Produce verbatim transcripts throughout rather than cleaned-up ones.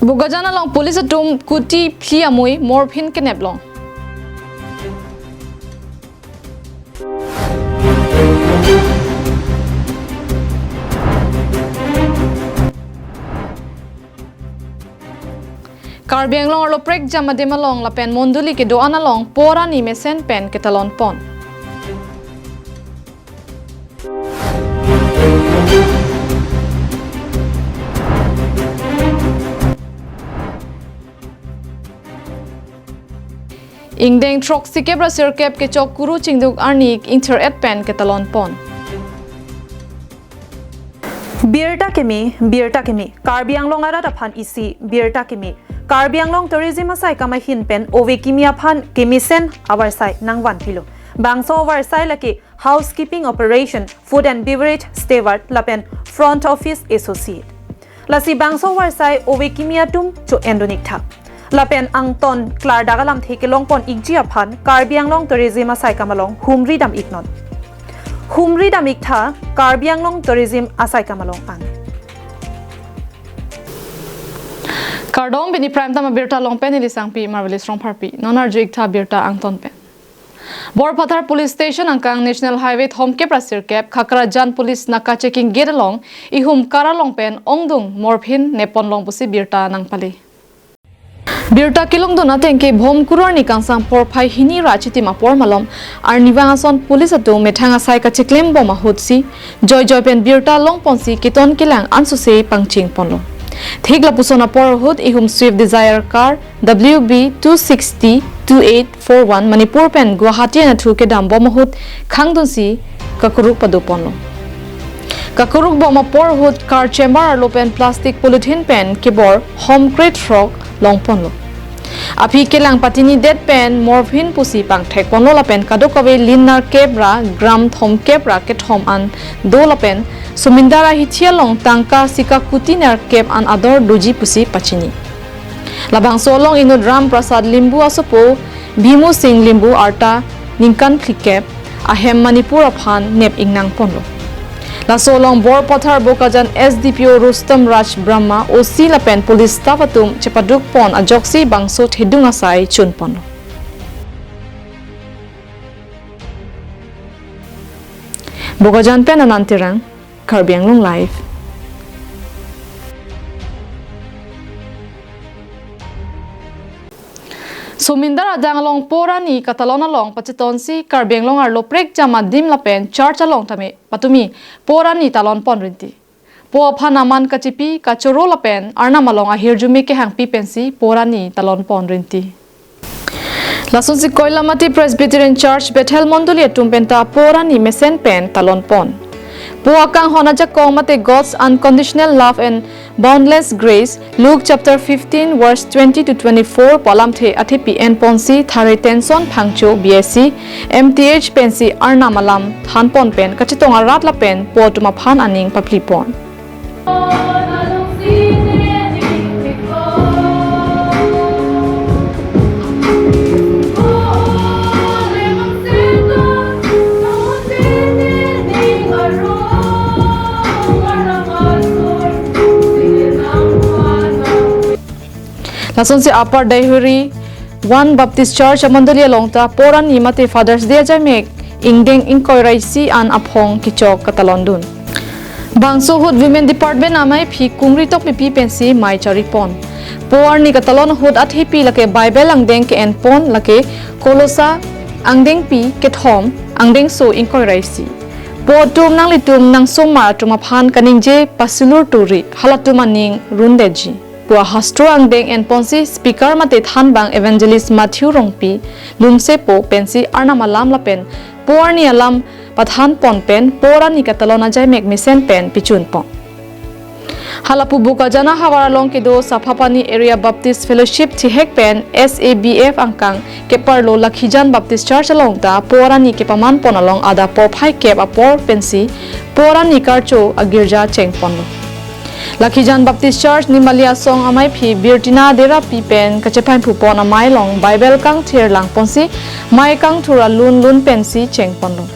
Bokajan along police atum kuti phli amui morphin kenep long. Karbi Anglong arlo prekjam adim along lapen mondoli kedo-an along Por Ani mesen pen ketalon pon. Ingdeng throksikep ra sirkep kechok kuru chingduk arni ingthir-et pen ketalon pon. Birta keme, birta keme, Karbi Anglong arat aphan isi birta keme. Karbi Anglong Tourism asaikam ahin pen ove kimi aphan kemesen avarsai nangvanpilo. Bangso avarsai lake Housekeeping Operation, Food and Beverage Steward lapen Front Office Associate. Lasi bangso avarsai ove kimi atum cho-endun iktha. Lapen angton klardak alamthe kelong pon ikji aphan Karbi Anglong Tourism asaikam along humri dam iknon. Humri dam iktha Karbi Anglong Tourism asaikam along an. Kardom, pini Prime Time abirta along pen neli Sangpi Marvelous Rongpharpi. Non arju iktha birta angton pen. Borpathar Police Station angkang National Highway thomkep ra sirkep Khakrajan Police Naka Checking Gate along ihum car along pen ongdung morphin nepon long pusi birta nangpale. Birta kelongdun ateng ke Bhomkuru arni kangsam porphai hini ra chitim apor malom arnivang ason police atum methang asai kachiklem bom ahut si joijoi pen birta long ponsi keton kelang ansose pangcheng ponlo. Thik lapuson apor ahut ihum Swift Dzire car W B two sixty two eight four one Manipur pen Guwahati anatthu kedam bom ahut khangdunsi kakuruk pado ponlo. Kakuruk bom apor ahut car chamber arlo pen plastic polythene pen kebor hom crate throk long ponlo. Aphi kelang patini det pen morphin pusi pangthek ponlo lapen kadokave lin nerkep ra gram thomkep ra kethom an do lapen Sumindar ahithi along tangka sika kuti nerkep an ador doji pusi pachini. Labangso along inut Ram Prasad Limbu asopo Bhimu Singh Limbu arta ningkan phlikep ahem Manipur aphan nep ingnang ponlo. Laso along Borpathar Bokajan S D P O Rustom Raj Brahma, O C lapen police staff atum chepaduk pon ajoksi bangso thedung asai chun ponlo. Bokajan pen Anand Terang, Karbi Anglong Live. Sumindar adang along Por Ani katalon along pachetonsi Karbi Anglong arlo prekjam adim lapen church along tame patumi Por Ani talon pon rinti. Po aphan aman kachipi kachoro lapen Arnam along ahirjume kehangpi pensi Por Ani talon pon rinti. Lasonsi Koilamati Presbyterian Church Bethel Mondoli atum penta Por Ani mesen pen talon pon. Po akanghon ajakong mate God's unconditional love and boundless grace, Luke chapter fifteen verse twenty to twenty-four pu alamthe athepi en ponsi Thare Tenson Phangcho B S C, M T H pensi Arnam alam than pon pen kachetong arat lapen po atum aphan aning papli pon. Lasonsi Upper Deihori One Baptist Church amondoli along ta Por Ani mate Father's Day ajaimek ingdeng ingkoi ra isi an aphong kechok katalon dun. Bangso ahut Women Department amei aphi Kungri Tokbipi pensi mei chari pon. Po arni katalon ahut athepi lake Bible angdeng ke-en pon lake Kolosa angdengpi kethom angdengso ingkoi ra isi. Po atum nanglitum nangsomar atum aphan kaningje pasulur turi halatum aning rundetji pu ahastro angdeng en ponsi speaker mate thanbang Evangelist Matthew Rongpi Lumsepo pensi Arnam alam lapen Po Arni alam pathan pon pen Por Ani katalon ajaimek mesen pen pichun pon. Halapu Bokajan ahavar along kedo Saphapani Area Baptist Fellowship thihek pen S A B F angkang keparlo Lakhijan Baptist Church along ta Por Ani kepaman pon along adap porphai kep apor pensi Por Ani karcho agirja cheng ponlo. Lakhijan Baptist Church Nimali Asong amei aphi Birtina Derapi pen kachepainphu pon amei along Bible kangthir lang ponsi mei kangthur alun lun pensi cheng ponlo.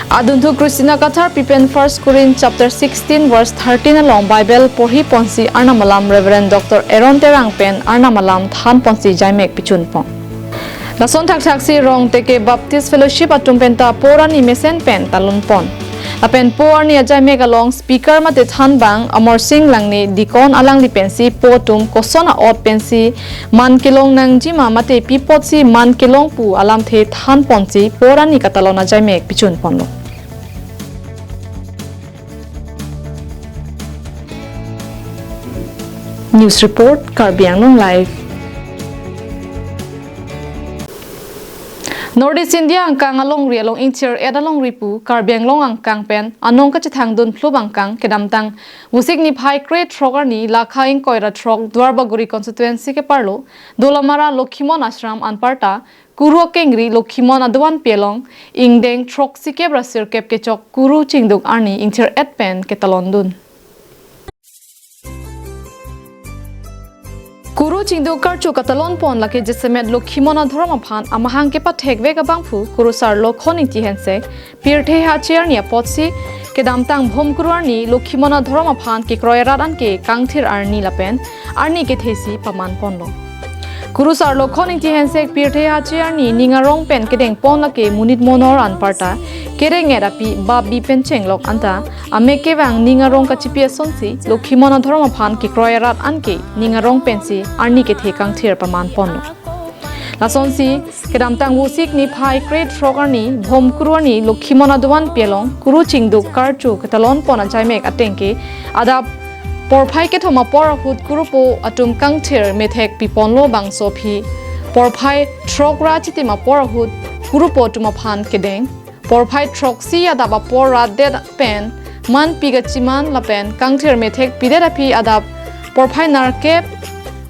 Adunthu Christina Kathar pipen First Corinth chapter sixteen verse thirteen along Bible porhi ponsi Arnam alam Reverend Doctor Aaron Terang pen Arnam alam than ponsi jaimek pichun pon. Lason thakthak si Rongteke Baptist Fellowship atum penta po arni mesen pen talon pon. Lapen po arni ajaimek along speaker mate thanbang Amar Singh Langne Deacon alangli pensi po atum koson a-ot pensi man kelong nangjima mate pi apotsi man kelong pu alamthe than ponsi po arni katalon ajaimek pichun ponlo. News report, Karbi Anglong Live. North East India angkang alongri along ingthir-et alongri pu Karbi Anglong angkang pen anong kachethang dun phlu angkang kedamtang Vosik niphai kre throk arni lakha ingkoi ra throk Duarbagori constituency keparlo Dolamara Lokhimon Ashram anparta Kuru akengri Lokhimon adovan pi along ingdeng throksikep ra sirkep kechok Kuru chingduk arni ingthir-et pen ketalon dun. Kuru chingduk karcho katalon pon lake jasemet Lokhimon adhorom aphan amahang kepathekvek abangphu Kurusar Lokhon Ingti Hensek pirthe hachi arni apotsi kedamtang Bhom Kuru arni Lokhimon adhorom aphan kekroi arat anke kangthir arni lapen arni kethesi paman ponlo. Kurusar Lokhon Ingti Hensek pirthe hachi arni ning arong pen kedeng pon lake monit monor anparta kereng-et api bap bi pen chenglok anta amek kevang ning arong kachipi asonsi Lokhimon adhorom aphan kekroi arat anke ning arong pensi arni kethe kangthir paman ponlo. Lasonsi kedamtang Vosik niphai kre throk arni Bhom Kuru arni Lokhimon adovan pi along Kuru chingduk karcho ketalon pon ajaimek atengke adap porphai kethom apor ahut Kurupo atum kangthir methek piponlo bangso aphi porphai throk ra chitim apor ahut Kurupo atum aphan kedeng porphai throksi adap apor ratdet pen man pi kachiman lapen kangthir methek pidet aphi adap porphai nerkep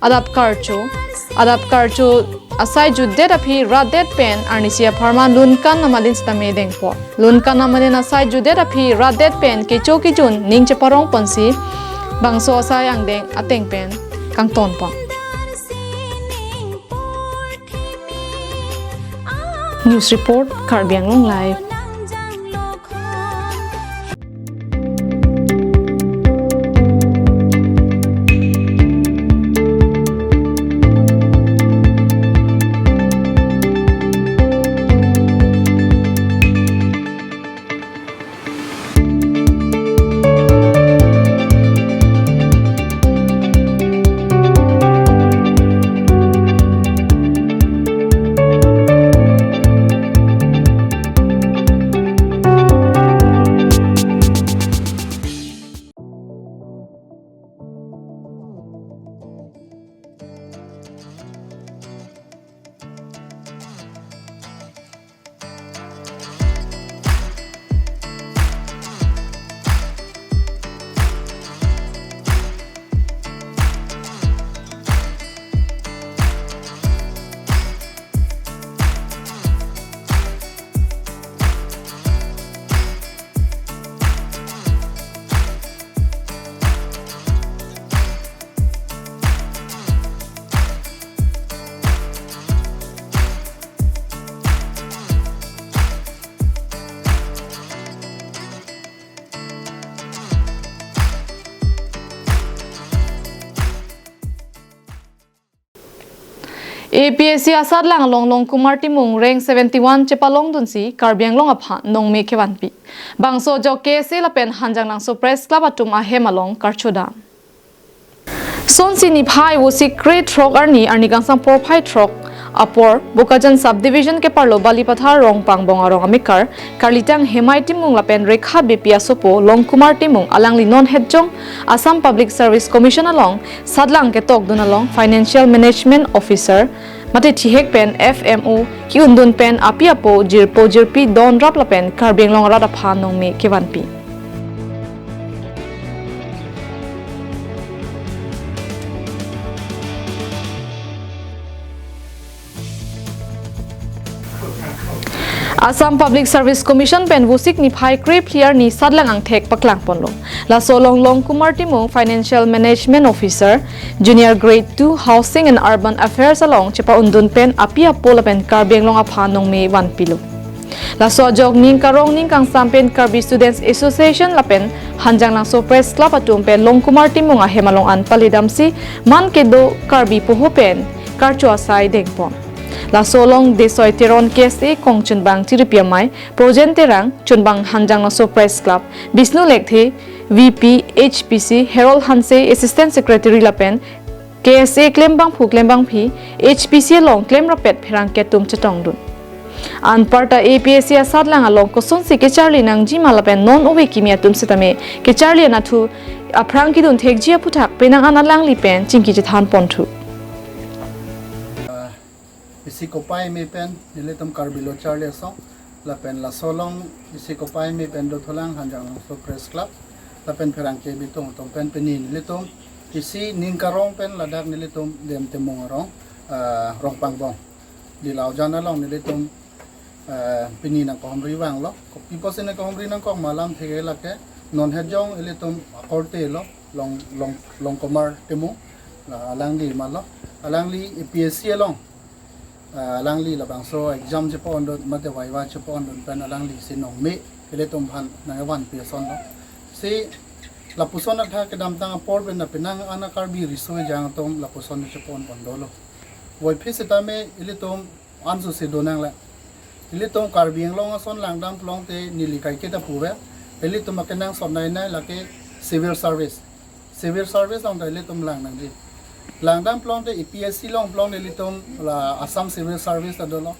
adap karcho, adap karcho asai jutdet aphi ratdet pen arnisi apharman Lunkan Amalin sitame dengpo. Lunkan Amalin asai jutdet aphi ratdet pen kecho kejun ning cheparong ponsi bangso asai angdeng ateng pen kangton pon. News report, Karbi Anglong Live. A P S C asatlang along Longkumar Timung rank seventy-one chepalongdunsi Karbi Anglong aphan nongme kevanpi. Bangso ajok K S A lapen Hanjanglangso Press Club atum ahem along karchodam. Sonsi niphai Vosik kre throk arni, arni kangsam porphai throk apor Bokajan Subdivision keparlo Balipathar Rongpangbong arong amekar Karlitang Hemai Timung lapen Rekha Beypi asopo Longkumar Timung alangli non hetjong Assam Public Service Commission along satlang ketokdun along Financial Management Officer mate thihek pen F M O ke-undun pen api apo jirpo jirpi don rap lapen Karbi Anglong arat aphan nongme kevanpi. Assam Public Service Commission pen Vosik niphai krephli arni satlang angthek paklangponlo. Laso along Longkumar Timung Financial Management Officer, Junior Grade two, Housing and Urban Affairs along chepa-undun pen api apo lapen Karbi Anglong aphan nongme vanpilo. Laso ajok ning karong ning kangsam pen Karbi Students Association lapen Hanjanglangso Press Club atum pen Longkumar Timung ahem along an palidamsi man kedo Karbi poho pen karcho asai dengpon. Laso along Desoi Teron K S A kong chunbang Tiripi Amei, Projen Terang chunbang Hanjanglangso Press Club, Bishnu Lekthe V P H P C, Harold Hanse Assistant Secretary lapen K S A klembangphu klembangphi, H P C along klemrapet pherangke atum chetongdun. Anparta A P S C asatlang along kosonsi kecharli nangji ma lapen non ove kimi atum setame kecharli anatthu aphrang kedun thekji aphuthak penang an alangli pen chingki chethan ponthu. Isi kopai me pen nelitum Karbi Lo Charli Asong lapen laso along isi kopai me pen dothulang Hanjanglangso Press Club lapen pherangke bitung atum pen pini nelitum isi ning karong pen ladak nelitum Dem Timung arong, ah, Rongpangbong. Di Laujan along nelitum, ah, pini nangkehumri vanglo. Kopi apotsi nangkehumri nangkok ma alam theke lake non hejong ilitum akorte lo Long, Long, Longkumar Timung, la alangli ma lo. Alangli A P S C along, ah, alangli labangso exam chepa-ondun mate viva chepa-ondun pen alangli si nongme ilitum aphan nangvanpi asonlo. Si lapuson athak kedamtang apor pen na penang an a Karbi riso ejang atum lapuson chepa-on pon dolo. Voiphit setame ilitum anso si do nanglang. Ilitum Karbi Anglong ason langdam pulote neli kaiketa puve. Ilitum akenangsot nainai lake civil service. Civil service along ta ilitum lang nangji. Langdam pulote A P S C along pulote ilitum la Assam Civil Service ta dolo,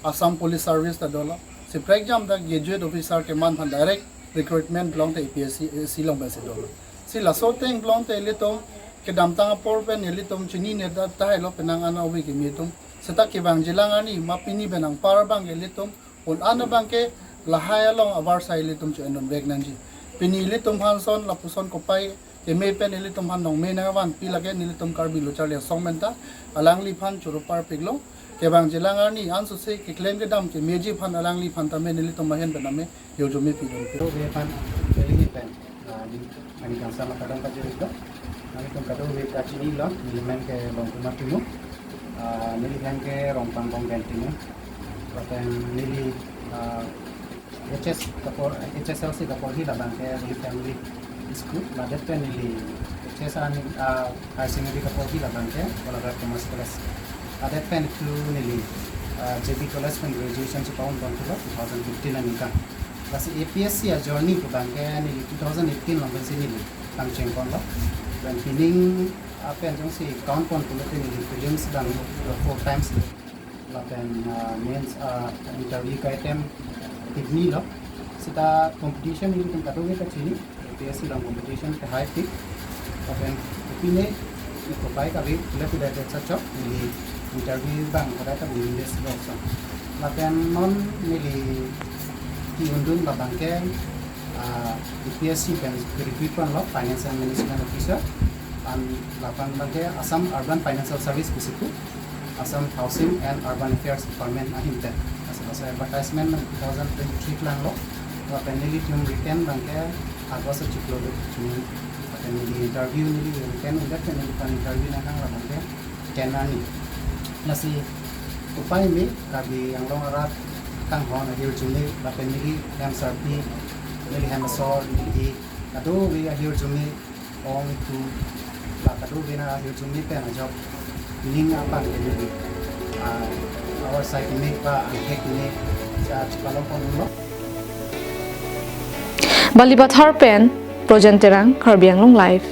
Assam Police Service ta dolo. Si prekjam ta graduate officer keman aphan direct recruitment pulote A P S C, A S C along pensi dolo. Si laso ateng pulote ilitum kedamtang apor pen ilitum chinine ta tahai lo penang an ove kimi atum. Seta kevangjilang arni ma pini pen anpar abang ilitum un an abang ke lahai along avarsai ilitum cho-endun vek nangji. Pini ilitum aphan son lapuson kopai keme pen ilitum aphan nongme nangvanpi lake nelitum Karbi Lo Charli Asong menta alangliphan choro parpiklo. Kevangjilang arni anso si keklem kedam kemeji aphan alangliphan tame nelitum ahin pen tame hirjume pidun. Kadokave aphan, Delhi pen, ah, ning, ning kangsam akadang kajirilo. Nanglitum kadokave ta chinilo, neli men ke Longkumar Timung. Ah, neli hem ke Rongpangbong Dem Timung. Lapen neli, ah, H S kapor, H S L C kaporhi labang ke Holy Family School, ladet pen neli H S an, ah, Higher Secondary kaporhi labang ke Golaghat Commerce College. Ladet pen tu neli, ah, J B College pen graduation chepa-on ponthulo two thousand fifteen aningkan. Lasi A P S C a journey pu abang ke neli two thousand eighteen along pensi neli nangcheng ponlo. Lapen pining, ah, pen jongsi count pon pulote neli prelims abang four times. Lapen, ah, mains, ah, interview ka-attempt pini lo. Seta competition nelitum kadokave ta chini, A P S C along competition ke high peak. Lapen pine, iko pai kave, pule pule det sachok, neli interview abang kadai ta bungin des lo so. Lapen non neli ki-undun labang ke, ah, A P S C pen recruit ponlo, Finance and Management Officer. An lapen abang ke Assam Urban Financial Service pusi pu. Assam Housing and Urban Affairs Department ahin pen. Laso, laso advertisement two thousand twenty-three klanglo. Lapen nelitum written abang ke August chiklo do June. Lapen neli interview neli written undet pen neliphan interview nangkang labang ke ten arni. Lasi kopai me Karbi Anglong arat kanghon ahirjume lapen neli hem sarpi, neli hem asor, neli kadokave ahirjume ong tu la kadokave na hirjume pen ajok ning aphan ke neli, ah, our side me pa angthek me cha chipalo ponlo. Balipathar pen Projen Terang, Karbi Anglong Live.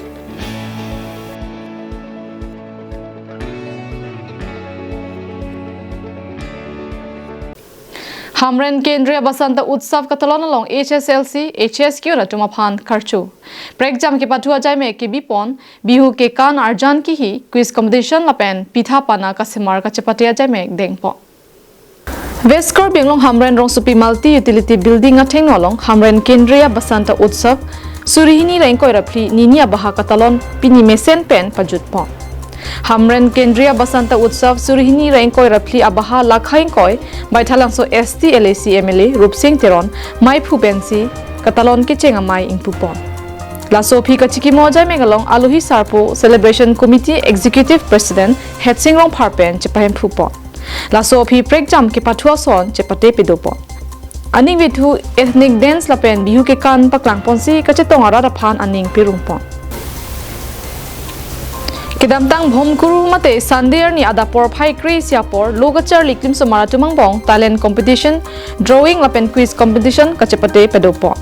Hamren Kendriya Basanta Utsav katalon along H S L C, H S Q atum aphan karcho. Prekjam kepathu ajaimek kebi pon, Bihu ke kan arjan kihi, quiz competition lapen pitha pana kasemar kachepate ajaimek dengpon. West Karbi Anglong Hamren Rongsopi Multi Utility Building athengno along Hamren Kendriya Basanta Utsav suri hini ra ingkoi ra phli nini abaha katalon pini mesen pen pajutpon. Hamren Kendriya Basanta Utsav suri hini ra ingkoi ra phli abaha lakha ingkoi Baithalangso S T L A C M L A Rupsing Teron maiphu pensi katalon kecheng amei ingpupon. Laso aphi kachikimo ajaimek along alohi sarpo Celebration Committee Executive President Hetsing Rongphar pen chepahemphupon. Laso aphi prekjam kepathu ason chepate pedopon. Aning Vithu ethnic dance lapen Bihu kekan paklangponsi kachetong arat aphan aning pirungpon. Kedamtang Bhomkuru mate Sunday arni adap porphai kre-isi apor lo kacharli klimsomar atum angbong talent competition, drawing lapen quiz competition kachepate padopon.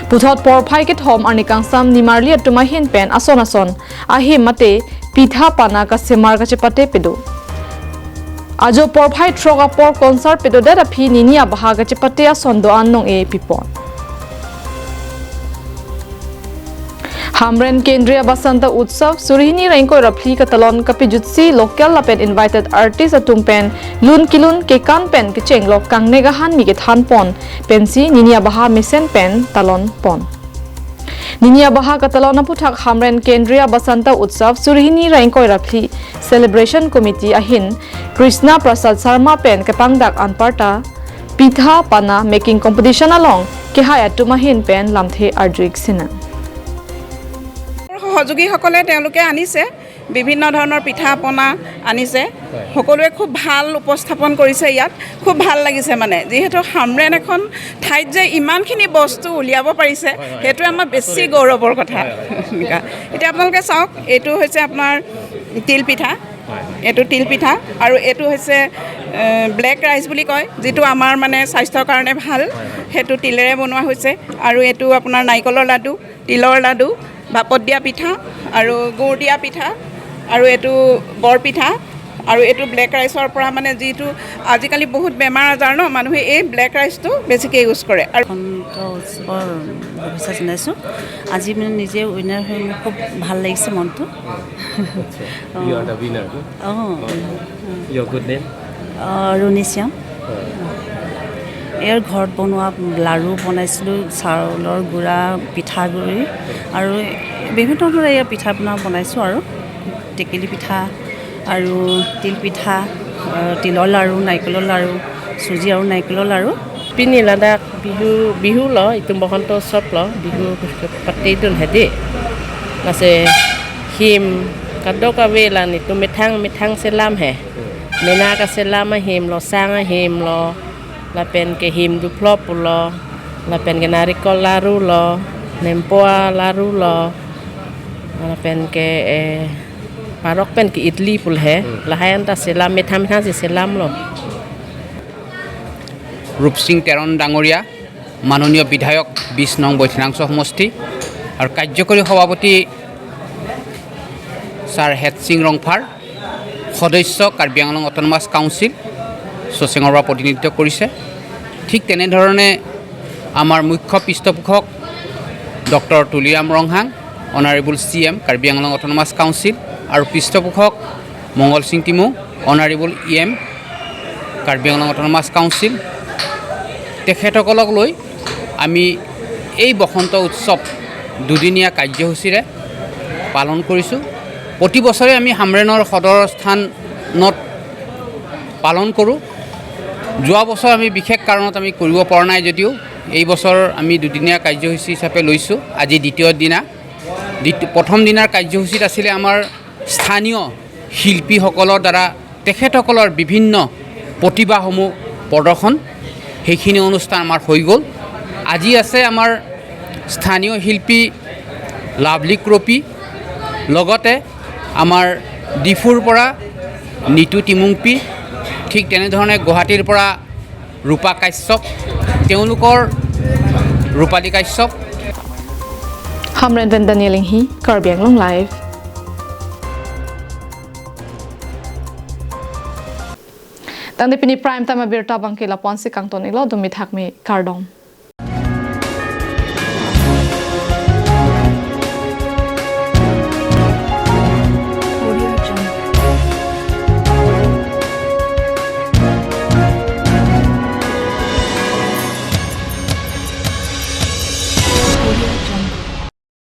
Puthot porphai kethom arni kangsam nimarli atum ahin pen ason ason ahim mate pitha pana kasemar kachepate pado. Ajo porphai throk apor concert padodet aphi Nini Abaha kachepate ason do-an nong-e pipon. Hamren Kendriya Basanta Utsav suri hini ra ingkoi ra phli katalon kapejutsi local lapen invited artist atum pen lun kelun kekan pen kechenglok kangnek ahanmi kethanpon pensi Nini Abaha mesen pen talonpon. Nini Abaha katalon aphuthak Hamren Kendriya Basanta Utsav suri hini ra ingkoi ra phli celebration committee ahin Krishna Prasad Sharma pen kepangdak anparta pitha pana making competition along kehai atum ahin pen lamthe arju-ik sinang. সহযোগীসকলে তেওঁলোকে আনিছে, বিভিন্ন ধৰণৰ পিঠা পনা আনিছে। সকলোৱে খুব ভাল উপস্থাপন কৰিছে ইয়াত, খুব ভাল লাগিছে। মানে যিহেতু হামৰেণ এখন ঠাইত যে ইমানখিনি বস্তু উলিয়াব পাৰিছে, সেইটোৱে আমাৰ বেছি গৌৰৱৰ কথা। এনেকুৱা। এতিয়া আপোনালোকে চাওক, এইটো হৈছে আপোনাৰ তিল পিঠা, এইটো তিল পিঠা, আৰু এইটো হৈছে ব্লেক ৰাইচ বুলি কয়, যিটো আমাৰ মানে স্বাস্থ্যৰ কাৰণে ভাল। সেইটো তিলেৰে বনোৱা হৈছে। আৰু এইটো আপোনাৰ নাৰিকলৰ লাডু, তিলৰ লাডু, ভাপত দিয়া পিঠা আৰু গুৰ দিয়া পিঠা, আৰু এইটো বৰ পিঠা, আৰু এইটো ব্লেক ৰাইচৰ পৰা, মানে যিটো আজিকালি বহুত বেমাৰ আজাৰ ন, মানুহে এই ব্লেক ৰাইচটো বেছিকৈ ইউজ কৰে। আৰু বসন্ত উৎসৱৰ শুভেচ্ছা জনাইছোঁ। আজি মানে নিজে উইনাৰ হৈ মোৰ খুব ভাল লাগিছে মনটো। You are the winner, no? Oh. Your good name? Uh, Runi Siang. ইয়াৰ ঘৰত বনোৱা লাড়ু বনাইছিলোঁ, চাউলৰ গুড়া, পিঠাগুড়ি আৰু বিভিন্ন ধৰণৰ ইয়াৰ পিঠা পনা বনাইছোঁ আৰু টেকেলি পিঠা আৰু তিল পিঠা, আহ, তিলৰ লাড়ু, নাৰিকলৰ লাড়ু, চুজি আৰু নাৰিকলৰ লাড়ু। Pini ladak Bihu, Bihu lo, itum Bosonto Utsav lo, Bihu pati dun hedi. Lasi him kadokave la nelitum methang methang selam he. Mena kaselam ahim lo, sang ahim lo, lapen ke him duphlop pulo, lapen ke narikol laru lo, nempoa laru lo, lapen ke, eh, parok pen ke idli pul he. Hmm. Lahai anta selam, methang methang si selam lo. Rup Singh তেৰণ ডাঙৰীয়া, মাননীয় বিধায়ক বিশ নং বৈঠানাংশ সমষ্টি আৰু কাৰ্যকৰী সভাপতি ছাৰ হেডসিং ৰংফাৰ, সদস্য কাৰ্বি আংলং অট'নমাছ কাউন্সিল চচেঙৰ পৰা প্ৰতিনিধিত্ব কৰিছে। ঠিক তেনেধৰণে আমাৰ মুখ্য পৃষ্ঠপোষক doctor Tuliram Ronghang, honourable C M Karbi Anglong autonomous council, আৰু পৃষ্ঠপোষক Mangal Singh Timung, honourable E M Karbi Anglong autonomous council, তেখেতসকলক লৈ আমি এই বসন্ত উৎসৱ দুদিনীয়া কাৰ্যসূচীৰে পালন কৰিছোঁ। প্ৰতি বছৰে আমি হামৰেণৰ সদৰ স্থানত পালন কৰোঁ। যোৱা বছৰ আমি বিশেষ কাৰণত আমি কৰিব পৰা নাই যদিও এই বছৰ আমি দুদিনীয়া কাৰ্যসূচী হিচাপে লৈছোঁ। আজি দ্বিতীয় দিনা। দ্বিতীয়, প্ৰথম দিনাৰ কাৰ্যসূচীত আছিলে আমাৰ স্থানীয় শিল্পীসকলৰ দ্বাৰা তেখেতসকলৰ বিভিন্ন প্ৰতিভাসমূহ প্ৰদৰ্শন, সেইখিনি অনুষ্ঠান আমাৰ হৈ গ'ল। আজি আছে আমাৰ স্থানীয় শিল্পী লাভলী ক্ৰপী, লগতে আমাৰ ডিফুৰ পৰা নিতু টিমুংপি, ঠিক তেনেধৰণে গুৱাহাটীৰ পৰা ৰূপা কাশ্যপ, তেওঁলোকৰ ৰূপালী Kashyap. Hamren pen Daniel Inghi, Karbi Anglong Live. Tangte pini prime time abirta abangke lapu-ansi kangton-iklo, dumi thakmi kardom.